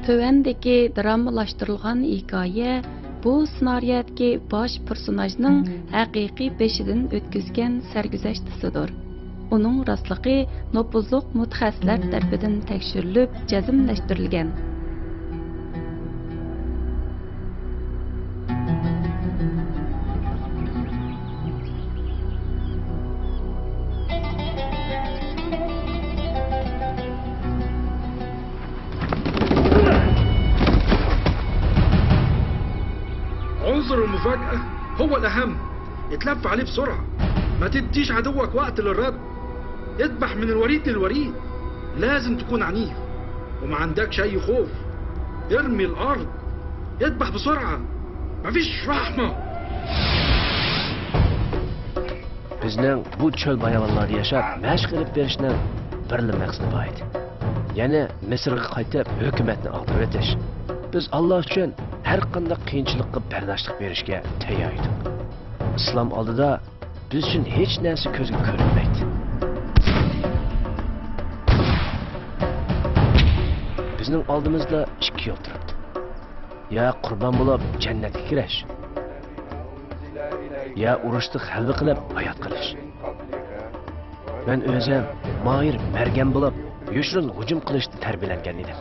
Tövəndəki dramalaşdırılğan hikoya bu ssenariyadagi bosh personajning haqiqiy beshidan o'tkazgan sarguzashtisidir. Uning rostligi nopuzluq mutaxassislar tarafidan tekshirilib, jazmlashtirilgan. عنصر المفاجأة هو الأهم. اتلف عليه بسرعة، ما تديش عدوك وقت للرد، اذبح من الوريد للوريد. لازم تكون عنيف وما عندكش أي خوف. ارمي الأرض، اذبح بسرعة، مفيش رحمة. Bizning bu çöl bayavanlarda yaşab məşq qilib berishning birla maqsadi bor edi. Ya'ni Misrga qaytib hukumatni ag'darib o'tish. Biz Alloh uchun har qanday qiyinchilikqa bardoshlik berishga tayyor edik. Islom oldida biz uchun hech narsa ko'zga ko'rinmaydi. Bizning oldimizda ikki yo'l turibdi. Ya qurbon bo'lib jannatga kirish, ya urushni g'alaba qilib hayot qilish. Men o'zim mohir mergan bo'lib yoshirin hujum qilishni tarbiyalangan edim.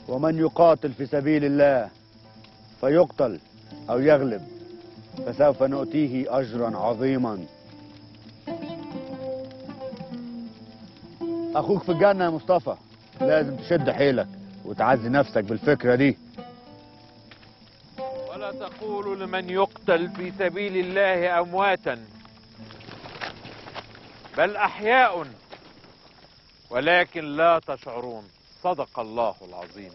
ومن يقاتل في سبيل الله فيقتل أو يغلب فسوف نؤتيه أجرا عظيما. أخوك في الجنة يا مصطفى، لازم تشد حيلك وتعزي نفسك بالفكرة دي. ولا تقولوا لمن يقتل في سبيل الله أمواتا بل أحياء ولكن لا تشعرون. صدق الله العظيم.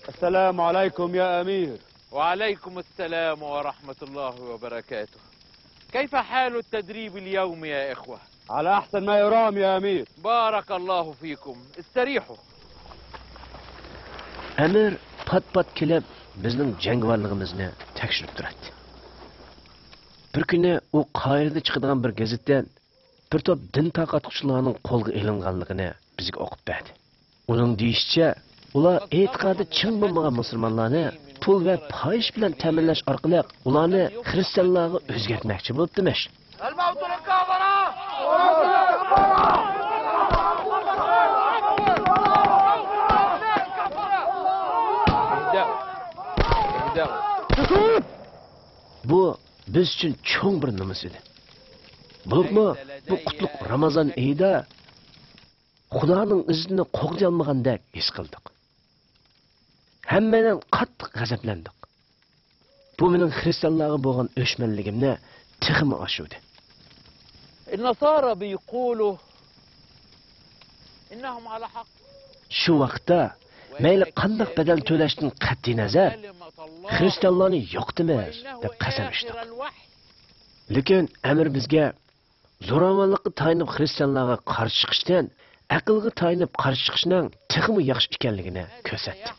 السلام عليكم يا أمير. وعليكم السلام ورحمة الله وبركاته. كيف حال التدريب اليوم يا إخوة؟ على أحسن ما يرام يا أمير. بارك الله فيكم، استريحوا. Amir pat-pat kelib bizning jangovarligimizni tekshirib turadi. Bir kuni u Qohirada chiqadigan bir gazetdan bir to'p din tarqatuvchilarning qo'lga ilinganligini bizga o'qib berdi. Uning deyishicha, ular e'tiqodi chin bo'lmagan musulmonlarni pul va fohish bilan ta'minlash orqali ularni xristianlarga o'zgartmoqchi bo'libdimish. Bu biz uchun cho'ng bir nomus edi. Bo'libmi, bu qutlug' Ramazon oyida Xudoning iznini qo'g'dayolmagandek his qildik. Hammadan qattiq g'azablandik. Bu mening xristianlarga bo'lgan o'chmanligimni texmi oshirdi. النصارى بيقولوا انهم على حق. Shu vaqtda mayli qandaq badal to'lashdan qat'iy nazar xristianlarni yo'qdimiz deb qasam ichdik. Lekin amir bizga zo'ravonlikqa tayinib xristianlarga qarshi chiqishdan aqlga tayinib qarshi chiqishning texmi yaxshi ekanligini ko'rsatdi.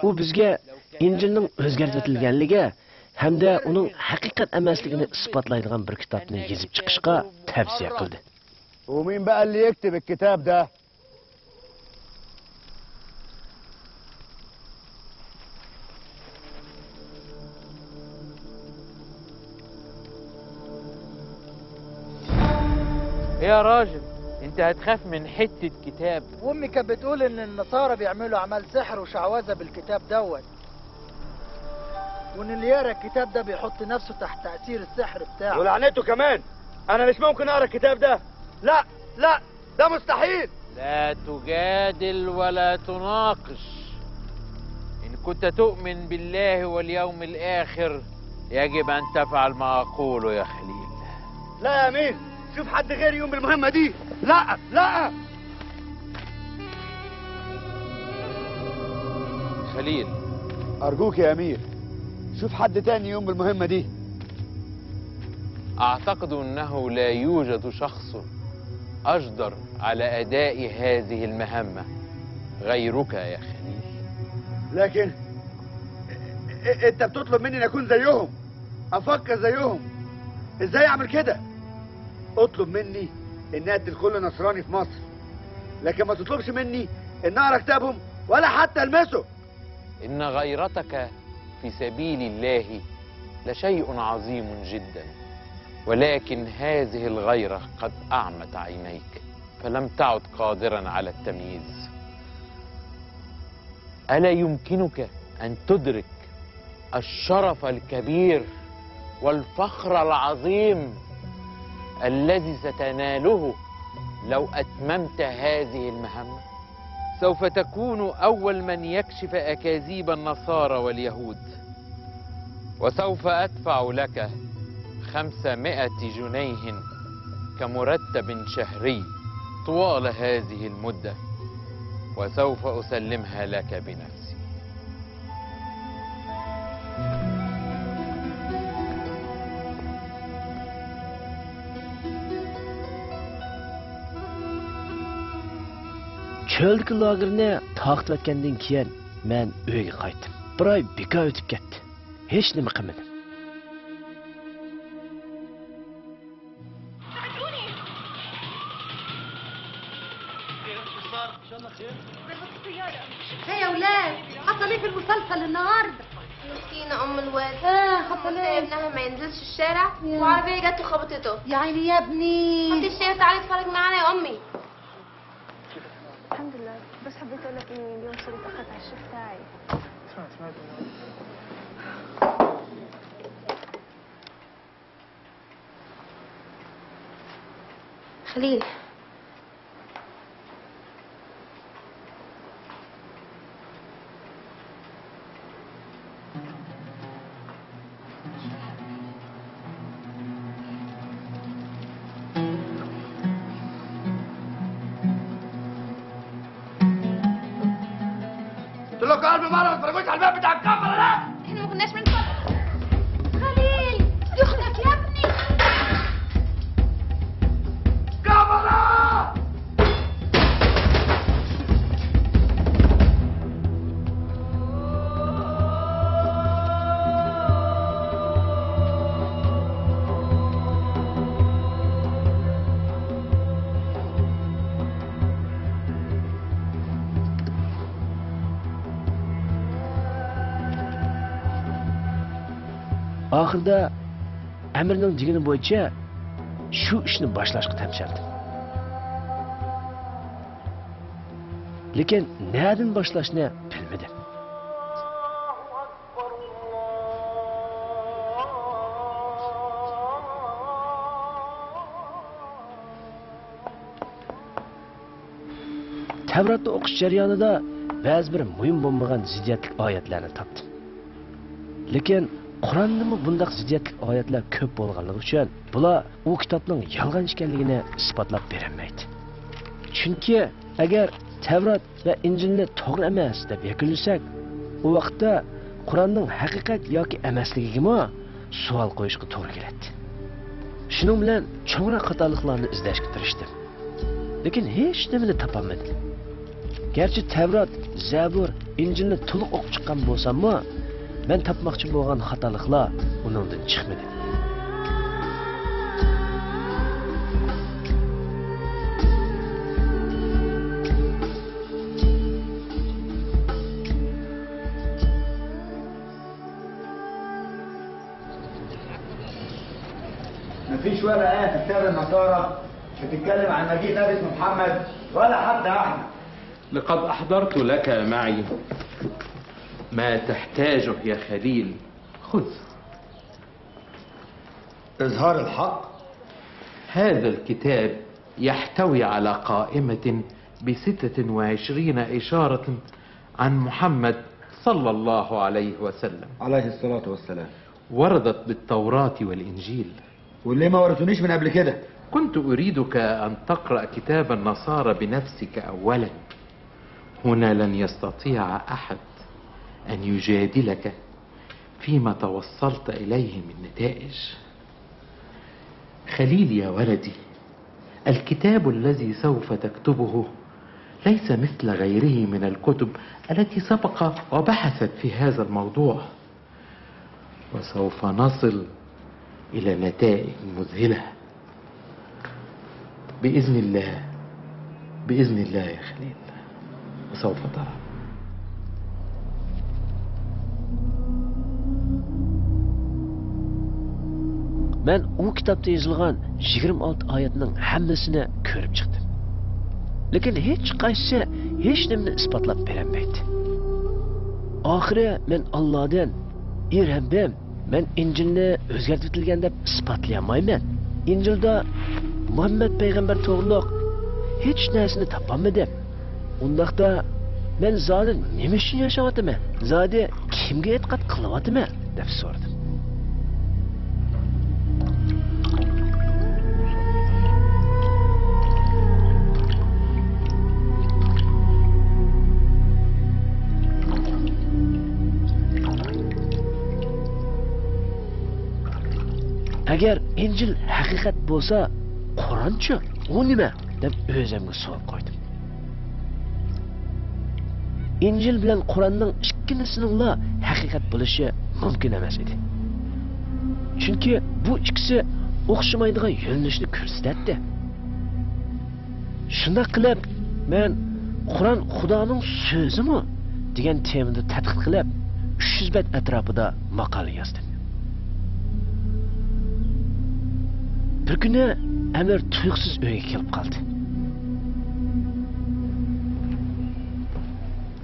U bizga Injilning o'zgartirilganligi hamda uning haqiqat emasligini isbotlaydigan bir kitobni yozib chiqishga tavsiya qildi. ومين بقى اللي يكتب الكتاب ده؟ يا راجل انت هتخاف من حتة كتاب؟ وامي كانت بتقول ان النصارى بيعملوا اعمال سحر وشعوذة بالكتاب دوت، وان اللي يقرا الكتاب ده بيحط نفسه تحت تأثير السحر بتاعه. ولعنته كمان، انا مش ممكن اقرا الكتاب ده. لا لا، ده مستحيل. لا تجادل ولا تناقش. إن كنت تؤمن بالله واليوم الآخر يجب أن تفعل ما أقوله يا خليل. لا يا أمير، شوف حد غيري يقوم بالمهمة دي. لا لا. خليل أرجوك يا أمير، شوف حد تاني يقوم بالمهمة دي. أعتقد أنه لا يوجد شخص أجدر على أداء هذه المهمة غيرك يا خليل. لكن أنت بتطلب مني أن أكون زيهم، أفكر زيهم، إزاي أعمل كده؟ اطلب مني أن أقتل كل نصراني في مصر، لكن ما تطلبش مني أن أقرأ كتابهم ولا حتى ألمسه. إن غيرتك في سبيل الله لشيء عظيم جدا، ولكن هذه الغيرة قد أعمت عينيك فلم تعد قادرا على التمييز. ألا يمكنك أن تدرك الشرف الكبير والفخر العظيم الذي ستناله لو أتممت هذه المهمة؟ سوف تكون أول من يكشف أكاذيب النصارى واليهود، وسوف أدفع لك 500 جنيه كمرتب شهري طوال هذه المدة، وسوف أسلمها لك بنفسي. Çöldeki lagerini taqtıvatgandan keyin men uyga qaytdim. Bir oy bekor o'tib ketdi. Hech nima qilmadim. يا اولاد، حصل ايه في المسلسل النهارده؟ مسكينه ام الواد. حصل ايه؟ ابنها ما ينزلش الشارع وعربيه جت وخبطته. يا عيني يا ابني. حطي الشاي تعالي اتفرج معانا يا امي. الحمد لله، بس حبيت اقول لك اني اليوم صرت اتاخرت على الشيفت تاعي. سمعت خليل. قلت لكم قلب مرة ما تتفرجوش على الباب بتاع الكاميرا ده. احنا ما كناش بنتفرج. خليل يخنق يا ابني. كاميرا. Oxirida Amirning degani bo'yicha shu ishni boshlashga tamshaldim. Lekin nadan boshlashni bilmadim. Tavratni o'qish jarayonida ba'zi bir muhim bo'lmagan ziddiyatli oyatlarni topdim. Lekin Qur'ondami bundaq ziddiyatli oyatlar ko'p bo'lganligi uchun bular u kitobning yolg'on ekanligini isbotlab berolmaydi. Chunki agar Tavrat va Injilni to'g'ri emas deb yakunlasak, u vaqtda Qur'onning haqiqat yoki emasligiga savol qo'yishga to'g'ri keladi. Shuning bilan cho'ngroq xatoliklarni izlashga tirishdim. Lekin hech nimani topolmadim. Garchi Tavrat, Zabur, Injilni to'liq o'qib chiqqan bo'lsam-mu, men topmoqchi bo'lgan xatoliklar uningdan chiqmadi. مفيش ولا آية في كتاب النصارى بتتكلم عن مجيء نبي اسمه محمد ولا حتى احنا. لقد أحضرت لك معي ما تحتاجه يا خليل، خذ. إظهار الحق. هذا الكتاب يحتوي على قائمة ب26 إشارة عن محمد صلى الله عليه وسلم. عليه الصلاة والسلام. وردت بالتوراة والإنجيل. واللي ما ورثونيش من قبل كده؟ كنت أريدك أن تقرأ كتاب النصارى بنفسك أولا. هنا لن يستطيع أحد أن يجادلك فيما توصلت إليه من نتائج. خليل يا ولدي، الكتاب الذي سوف تكتبه ليس مثل غيره من الكتب التي سبق وبحثت في هذا الموضوع، وسوف نصل إلى نتائج مذهلة بإذن الله. بإذن الله يا خليل، وسوف ترى. مەن ئۇ كىتابتا يېزىلغان 26 ئايەتنىڭ ھەممىسىنى كۆرۈپ چىقتىم. لېكىن ھېچقايسىسى ھېچ نېمىنى ئىسپاتلاپ بېرەلمەيتتى. ئاخىرى مەن ئاللادىن: "ئى رەببىم، مەن ئىنجىلنى ئۆزگەرتىۋېتىلگەن دەپ ئىسپاتلىيالمايمەن. ئىنجىلدا مۇھەممەد پەيغەمبەر توغرىلىق ھېچ نەرسىنى تاپالمىدىم. ئۇنداقتا مەن زادى نېمە ئۈچۈن ياشاۋاتىمەن؟ زادى كىمگە ئېتىقاد قىلىۋاتىمەن؟" دەپ سورىدىم. Agar Injil haqiqat bo'lsa, Qur'onchi u nima deb o'zimga savol qo'ydim. Injil bilan Qur'onning ikkisiningla haqiqat bo'lishi mumkin emas edi. Chunki bu ikkisi o'xshamaydigan yo'nalishni ko'rsatdi. Shunday qilib, men Qur'on Xudoning so'zimi degan temada tadqiq qilib, 300 bet atrofida maqola yozdim. Bir kuni Amir tuyuqsiz uyga kelib qoldi.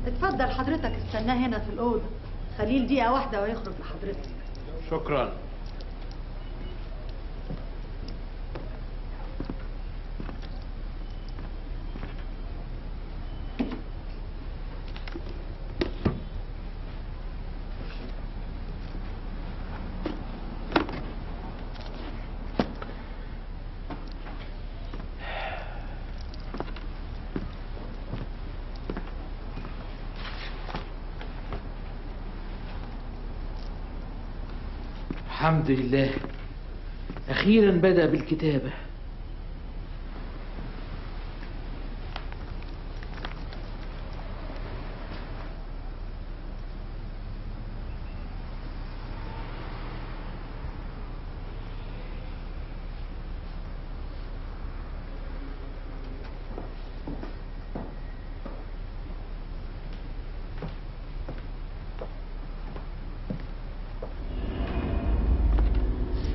اتفضل حضرتك، استناه هنا في الأوضة. خليل دقيقة واحدة ويخرج لحضرتك. شكرا. الحمد لله، أخيرا بدأ بالكتابة.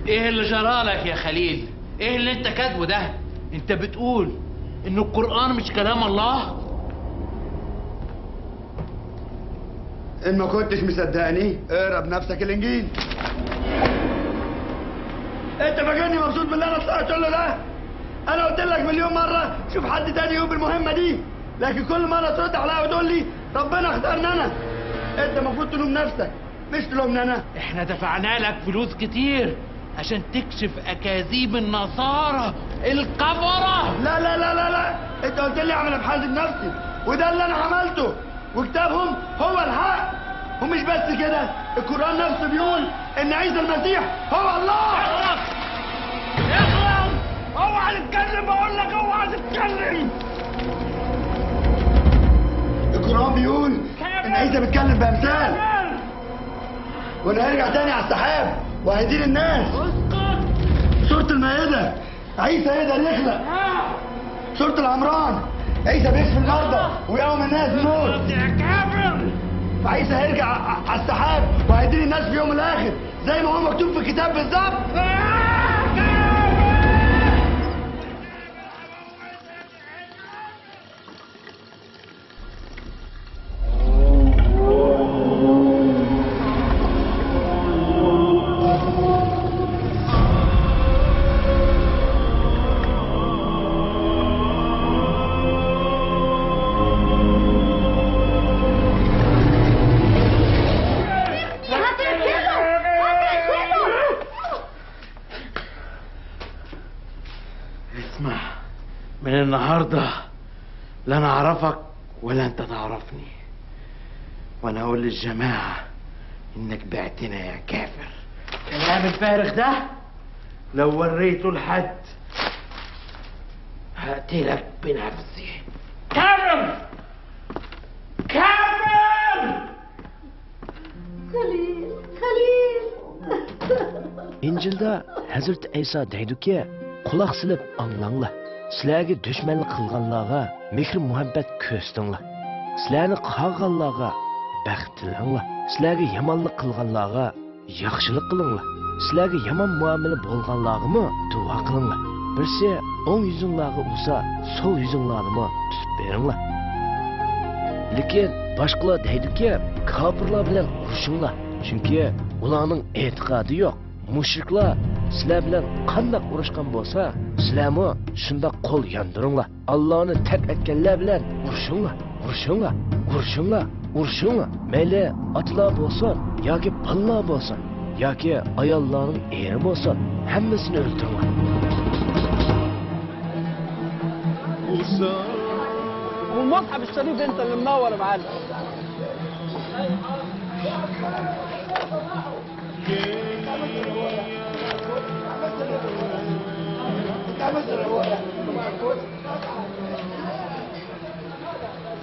ايه اللي جرالك يا خليل؟ ايه اللي انت كاتبه ده؟ انت بتقول ان القرآن مش كلام الله؟ ان ما كنتش مصدقني اقرا بنفسك الانجيل. انت فاكرني مبسوط باللي انا طلعت له ده؟ انا قلت لك مليون مرة شوف حد تاني يقوم بالمهمه دي، لكن كل مرة ترد عليا وتقول لي ربنا اختارني انا. انت المفروض تلوم نفسك مش تلومني انا. احنا دفعنا لك فلوس كتير عشان تكشف اكاذيب النصارى الكفرة. لا لا لا لا لا، انت قلت لي اعمل ابحاث بنفسي، وده اللي انا عملته، وكتابهم هو الحق. ومش بس كده، القرآن نفسه بيقول ان عيسى المسيح هو الله. اخلص اخلص، اوعى تتكلم، بقول لك اوعى تتكلم. القرآن بيقول ان عيسى بيتكلم بامثال، وانه هيرجع تاني على السحاب وهيدين الناس. اسكت. سورة المائدة عيسى يقدر يخلق. سورة العمران عيسى بيشفي المرضى ويقوم الناس من الموت. يا كافر. فعيسى هيرجع على السحاب وهيدين الناس في يوم الاخر زي ما هو مكتوب في الكتاب بالظبط. اسمع، من النهارده لا انا اعرفك ولا انت تعرفني، وانا اقول للجماعة انك بعتنا يا كافر. الكلام الفارغ ده لو وريته لحد هقتلك بنفسي. كافر كافر. خليل خليل. Injilda Hazrati Ayso deydi-ki, quloq silib anglanglar. Sizlarga dushmanlik qilganlarga mehr-muhabbat ko'rsatinglar. Sizlarni qag'anlarga baxt tilanglar. Sizlarga yomonlik qilganlarga yaxshilik qilinglar. Sizlarga yomon muomala bo'lganlarga duo qilinglar. Birsi o'ng yuzinglarga ursa, so'l yuzinglarni tutib beringlar. Lekin boshqalar deydi-ki, kofirlar bilan urushinglar. Chunki ularning e'tiqodi yo'q. Mushriklar sizlar bilan qanday urushgan bo'lsa, sizlarmi shunda qo'l yondiringlar. Allohni tark etganlar bilan urushinglar, urushinglar, urushinglar, urushinglar. Mayli otlar bo'lsin yoki bolalar bo'lsin yoki ayollarning eri bo'lsin, hammasini o'ldiringlar. والمصحف الشريف انت اللي منور يا معلم.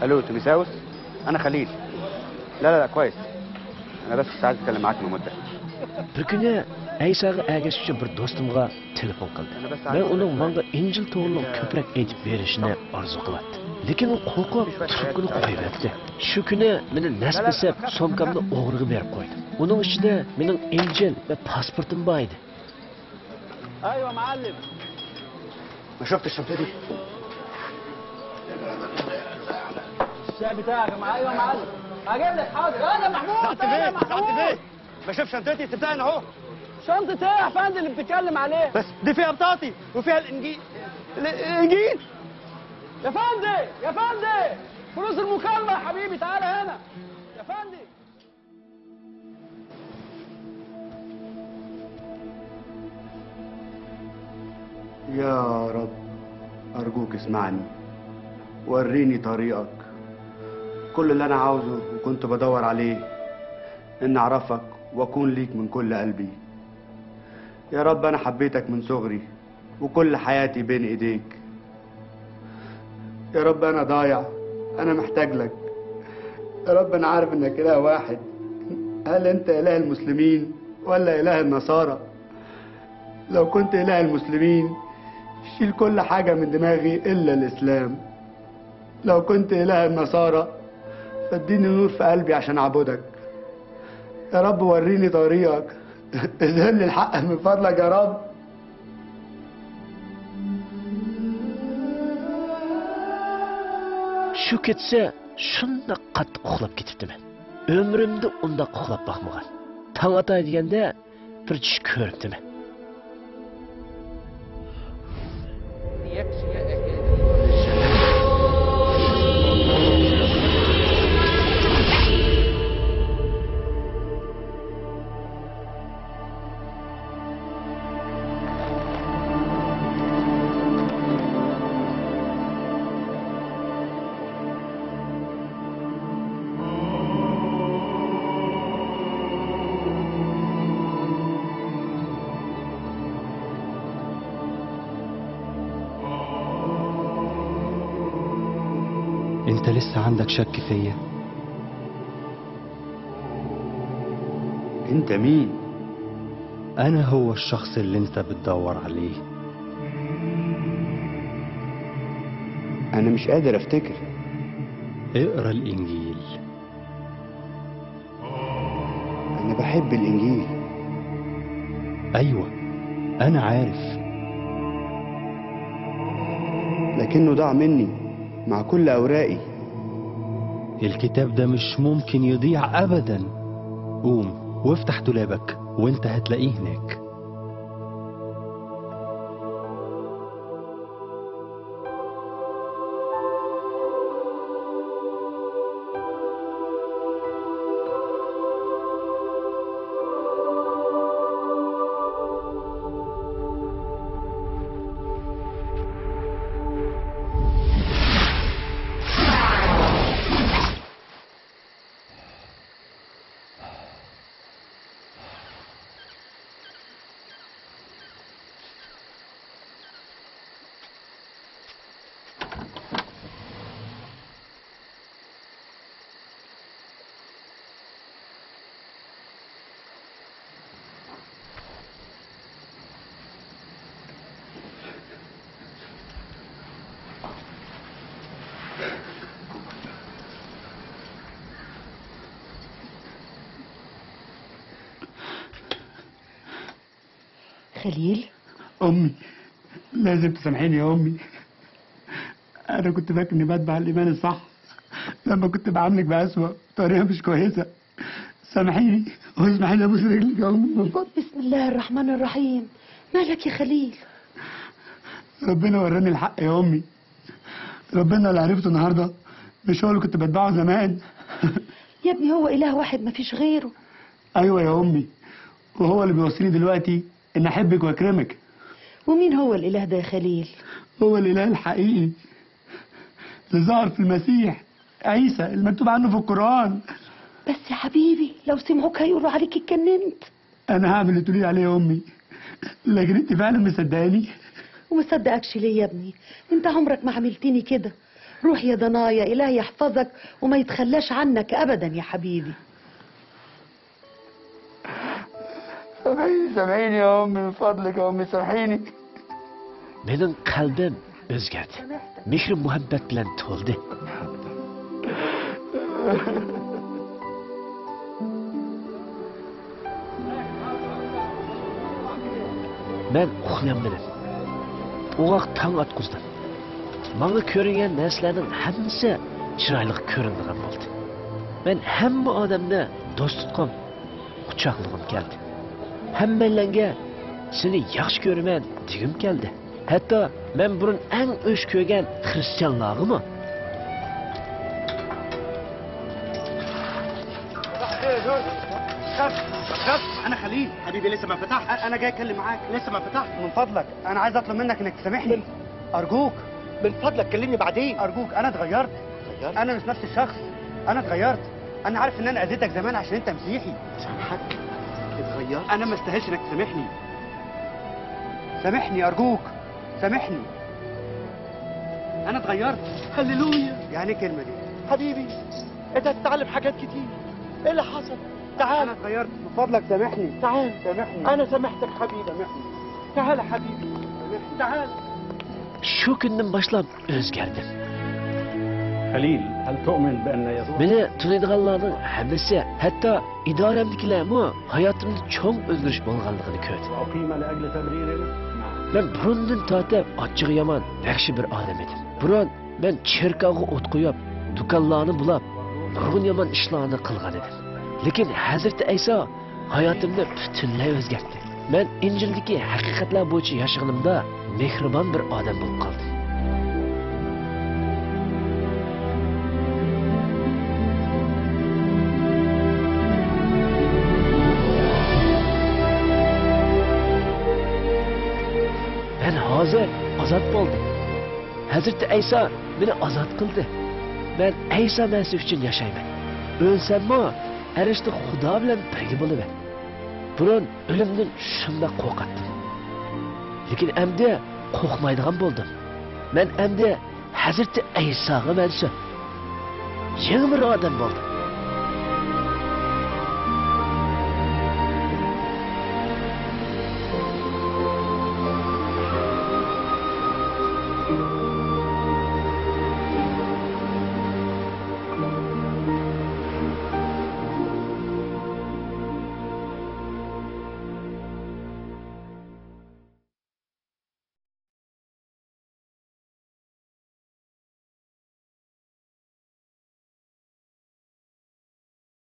الو تيموثاوس، انا خليل. لا لا لا كويس، انا بس كنت عايز اتكلم معاك من مده. Bir kuni Aysoga ergashuvchi bir do'stimga telefon qildi. Men uning menga Injil to'g'riliq ko'proq aytib berishini orzu qilardim. Lekin u qo'rqib trubkani qo'yib etdi. Shu kuni meni nas besib sumkamni o'g'riga berib qo'ydi. Uning ichida mening Injil va pasportim bor edi. ايوه معلم. ما شفتش شنطتي؟ الشاي بتاعك يا معلم. ايوه يا معلم، هجيب لك. حاضر. يا محمود، يا محمود، ما شوف شنطتي، سبتها هنا اهو. شنطة ايه يا فندم اللي بتتكلم عليها؟ بس دي فيها بطاقتي وفيها الانجيل. الانجيل يا فندم، يا فندم، فلوس المكالمة يا حبيبي، تعالى هنا يا فندم. يا رب أرجوك اسمعني، وريني طريقك. كل اللي أنا عاوزه وكنت بدور عليه إن أعرفك وأكون ليك من كل قلبي. يا رب أنا حبيتك من صغري وكل حياتي بين إيديك. يا رب أنا ضايع، أنا محتاج لك. يا رب أنا عارف إنك إله واحد. هل أنت إله المسلمين ولا إله النصارى؟ لو كنت إله المسلمين شيل كل حاجة من دماغي إلا الإسلام. لو كنت إله النصارى فاديني نور في قلبي عشان أعبدك. يا رب وريني طريقك، اظهر لي الحق من فضلك يا رب. Shu ketsa shundoq qattiq uxlab ketibdiman. Ömrümdə undaq uxlab baxmagan. Tong atay deganda bir tush ko'ribdiman. انت لسه عندك شك فيا؟ انت مين؟ انا هو الشخص اللي انت بتدور عليه. انا مش قادر افتكر. اقرا الانجيل. انا بحب الانجيل. ايوه انا عارف، لكنه ضاع مني مع كل أوراقي. الكتاب ده مش ممكن يضيع أبدا. قوم وافتح دولابك وانت هتلاقيه هناك. خليل. أمي لازم تسامحيني يا أمي، أنا كنت فاكر إني بتبع الإيمان الصح لما كنت بعاملك بأسوأ بطريقة مش كويسة. سامحيني واسمحي لي أبوس رجلك يا أمي من فضلك. بسم الله الرحمن الرحيم، مالك يا خليل؟ ربنا وراني الحق يا أمي، ربنا اللي عرفته النهارده مش هو اللي كنت بتبعه زمان. يا ابني هو إله واحد مفيش غيره. أيوه يا أمي، وهو اللي بيوصيني دلوقتي إن أحبك وأكرمك. ومين هو الإله ده يا خليل؟ هو الإله الحقيقي اللي ظهر في المسيح عيسى المكتوب عنه في القرآن. بس يا حبيبي لو سمعوك هيقولوا عليك اتجننت. أنا هعمل اللي تقولي عليه يا أمي، لكن أنت فعلا مصدقاني؟ ومصدقكش ليه يا ابني؟ أنت عمرك ما عملتني كده. روح يا ضنايا، إله يحفظك وما يتخلاش عنك أبدا يا حبيبي. سامحيني سامحيني يا أمي من فضلك يا أمي سامحيني. Benim kalbim özgerdi. Mehr muhabbet bilan to'ldi. Men uxlayolmadim. Uyg'oq tong otqizdim. Manga ko'ringan narsalarning hammasi chiroyli ko'rinadigan bo'ldi. Men hamma odamni do'st tutqim, quchoqlag'im keldi. Hammalarga seni yaxshi ko'raman degim keldi. Hatto men burun eng o'sh ko'rgan xristianlarg'imi? خف انا خليل حبيبي، لسه ما فتحت. انا جاي اتكلم معاك، لسه ما فتحت. من فضلك انا عايز اطلب منك انك تسامحني، ارجوك. من فضلك كلمني بعدين، ارجوك. انا اتغيرت، انا مش نفس الشخص، انا اتغيرت. انا عارف ان انا اذيتك زمان عشان انت مسيحي. سامحك؟ اتغيرت؟ انا ما استاهلش انك تسامحني. سامحني ارجوك، سامحني. انا اتغيرت. هللويا. يعني ايه الكلمه دي؟ حبيبي انت هتتعلم حاجات كتير. ايه اللي حصل؟ تعال. انا اتغيرت، من فضلك سامحني. تعال سامحني. انا سامحتك حبيبي. سامحني. تعال حبيبي، تعال. Şu günden başlap özgerdim. Halil, هل تؤمن بأن يسوع؟ Meni tanıydiganlarning hammasi, hatto idoramdagilarmi hayotimda cho'ng o'zgarish bo'lganligini ko'rdi. وأقيم لأجل تبريرنا؟ Men burundan tortib achchig'i yomon, vahshiy bir odam edim. Burun men cherkovga o't qo'yib, do'konlarni bulab, nurg'un yomon ishlarni qilgan edim. Lekin Hazrati Ayso hayotimni butunlay o'zgartdi. Men Injildagi haqiqatlar bo'yicha yashaganimda mehribon bir odam bo'lib qoldim. Men hozir ozod bo'ldim. Hazrati Ayso meni ozod qildi. Men Ayso Masih uchun yashayman. O'lsammi, arashda Xudo bilan birga bo'laman. Burun o'limdan shundoq qo'rqatdim. Lekin endi qo'rqmaydigan bo'ldim. Men endi Hazrati Aysoga mansub yangi bir odam bo'ldim.